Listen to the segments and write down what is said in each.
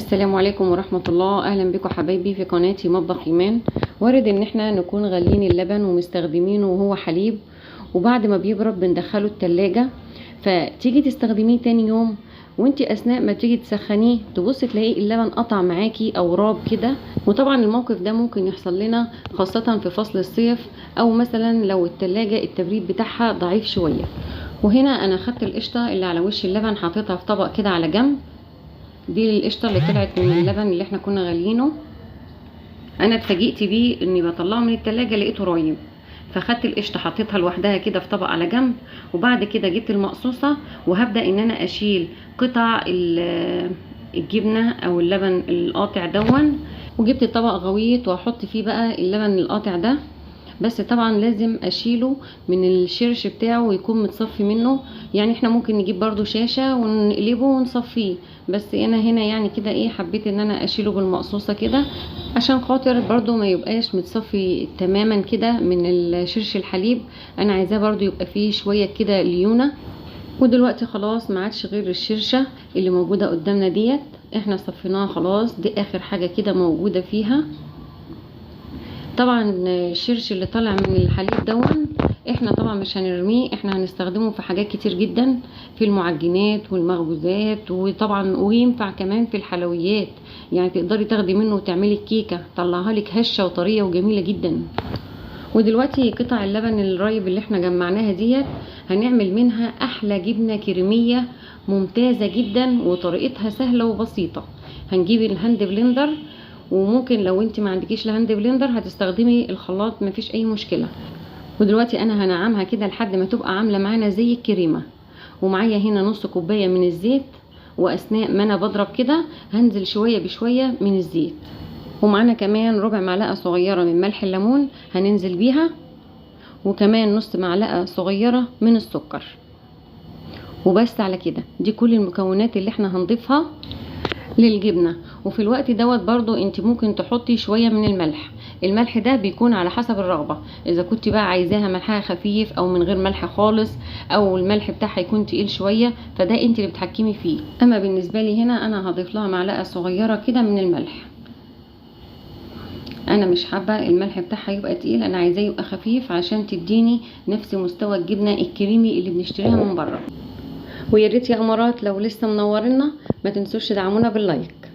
السلام عليكم ورحمة الله. أهلا بكم حبايبي في قناتي مطبخ إيمان. وارد إن احنا نكون غاليين اللبن ومستخدمينه وهو حليب، وبعد ما بيبرد بندخله التلاجة، فتيجي تستخدميه تاني يوم وانتي اثناء ما تيجي تسخنيه تبصي تلاقي اللبن قطع معاكي او راب كده. وطبعا الموقف ده ممكن يحصل لنا خاصة في فصل الصيف، او مثلا لو التلاجة التبريد بتاعها ضعيف شوية. وهنا انا خدت القشطة اللي على وش اللبن حطيتها في طبق كده على جنب، دي القشطة اللي طلعت من اللبن اللي احنا كنا غاليينه. انا اتفاجئت بيه اني بطلعه من التلاجة لقيته رايب، فخدت القشطه حطيتها لوحدها كده في طبق على جنب. وبعد كده جبت المقصوصه وهبدا ان انا اشيل قطع الجبنة او اللبن القاطع دون، وجبت طبق غويط واحط فيه بقى اللبن القاطع ده، بس طبعا لازم اشيله من الشرش بتاعه ويكون متصفي منه. يعني احنا ممكن نجيب برضو شاشة ونقلبه ونصفيه، بس انا هنا يعني كده ايه حبيت ان انا اشيله بالمقصوصه كده عشان خاطر برضو ما يبقاش متصفي تماما كده من الشرش الحليب، انا عايزاه برضو يبقى فيه شوية كده ليونه. ودلوقتي خلاص ما عادش غير الشرشه اللي موجودة قدامنا ديت، احنا صفيناها خلاص، دي اخر حاجة كده موجودة فيها. طبعا الشرش اللي طالع من الحليب دون احنا طبعا مش هنرميه، احنا هنستخدمه في حاجات كتير جدا، في المعجنات والمخبوزات، وطبعا وينفع كمان في الحلويات، يعني تقدري تاخدي منه وتعملي الكيكه طلعها لك هشه وطريه وجميلة جدا. ودلوقتي قطع اللبن الرايب اللي احنا جمعناها ديت هنعمل منها احلى جبنه كريميه ممتازة جدا، وطريقتها سهلة وبسيطة. هنجيب ال hand blender، وممكن لو انت ما عندكيش ال hand blender هتستخدمي الخلاط مفيش اي مشكلة. ودلوقتي انا هنعمها كده لحد ما تبقى عامله معانا زي الكريمة. ومعايا هنا نص كوباية من الزيت، واثناء ما انا بضرب كده هنزل شوية بشوية من الزيت. ومعانا كمان ربع معلقه صغيرة من ملح الليمون هننزل بيها، وكمان نص معلقه صغيرة من السكر. وبس على كده، دي كل المكونات اللي احنا هنضيفها للجبنه. وفي الوقت دوت برضو انت ممكن تحطي شوية من الملح، الملح ده بيكون على حسب الرغبة، اذا كنت بقى عايزاها ملحها خفيف او من غير ملح خالص، او الملح بتاعها يكون تقيل شوية، فده انت اللي بتحكمي فيه. اما بالنسبة لي هنا انا هضيف لها معلقه صغيرة كده من الملح، انا مش حابة الملح بتاعها يبقى تقيل، انا عايزاه يبقى خفيف عشان تديني نفس مستوى الجبنة الكريمي اللي بنشتريها من بره. ويا ريت يا امارات لو لسه منورنا ما تنسوش تدعمونا بال like.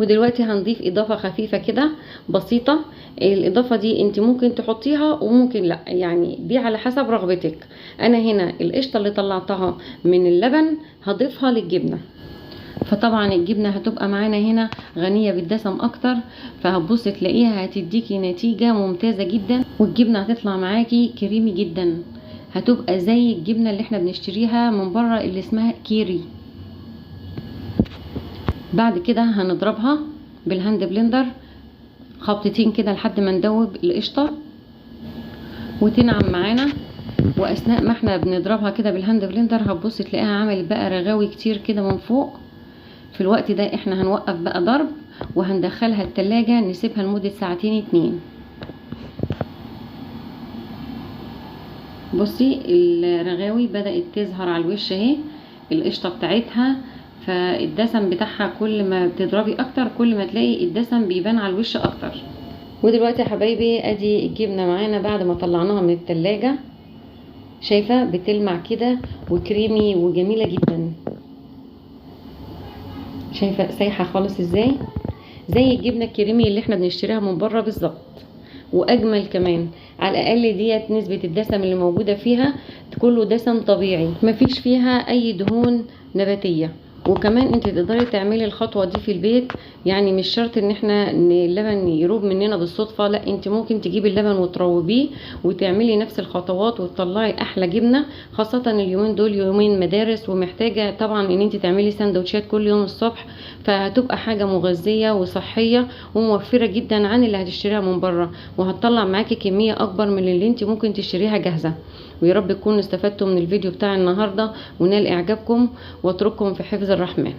ودلوقتي هنضيف اضافه خفيفة كده بسيطة، الاضافة دي انت ممكن تحطيها وممكن لا، يعني دي على حسب رغبتك. انا هنا القشطه اللي طلعتها من اللبن هضيفها للجبنه، فطبعا الجبنة هتبقى معانا هنا غنية بالدسم اكتر، فهتبص تلاقيها هتديكي نتيجة ممتازة جدا، والجبنه هتطلع معاكي كريمي جدا، هتبقى زي الجبنة اللي احنا بنشتريها من بره اللي اسمها كيري. بعد كده هنضربها بال hand blender خبطتين كده لحد ما ندوب القشطه وتنعم معانا. واثناء ما احنا بنضربها كده بال hand blender هتبص تلاقيها عملت بقى رغاوي كتير كده من فوق. في الوقت ده احنا هنوقف بقى ضرب وهندخلها التلاجة نسيبها لمدة ساعتين اتنين. بصي الرغاوي بدأت تظهر على الوش اهي، القشطة بتاعتها، فالدسم بتاعها كل ما بتضربي اكتر كل ما تلاقي الدسم بيبان على الوش اكتر. ودلوقتي يا حبايبي ادي الجبنة معانا بعد ما طلعناها من التلاجة، شايفة بتلمع كده وكريمي وجميلة جدا، شايفة سايحة خالص ازاي، زي الجبنة الكريمي اللي احنا بنشتريها من بره بالظبط، واجمل كمان. على الاقل ديت نسبة الدسم اللي موجودة فيها كله دسم طبيعي، مفيش فيها اي دهون نباتية. وكمان انت تقدري تعملي الخطوة دي في البيت، يعني مش شرط ان احنا ان اللبن يروب مننا بالصدفة، لا انت ممكن تجيبي اللبن وتروبيه وتعملي نفس الخطوات وتطلعي احلى جبنة. خاصة اليومين دول يومين مدارس، ومحتاجة طبعا ان انت تعملي سندوتشات كل يوم الصبح، فهتبقى حاجة مغذية وصحية وموفرة جدا عن اللي هتشتريها من بره، وهتطلع معاكي كمية اكبر من اللي انت ممكن تشتريها جاهزة. ويا رب تكونوا استفدتوا من الفيديو بتاع النهارده ونال اعجابكم، واترككم في حفظ الرحمن.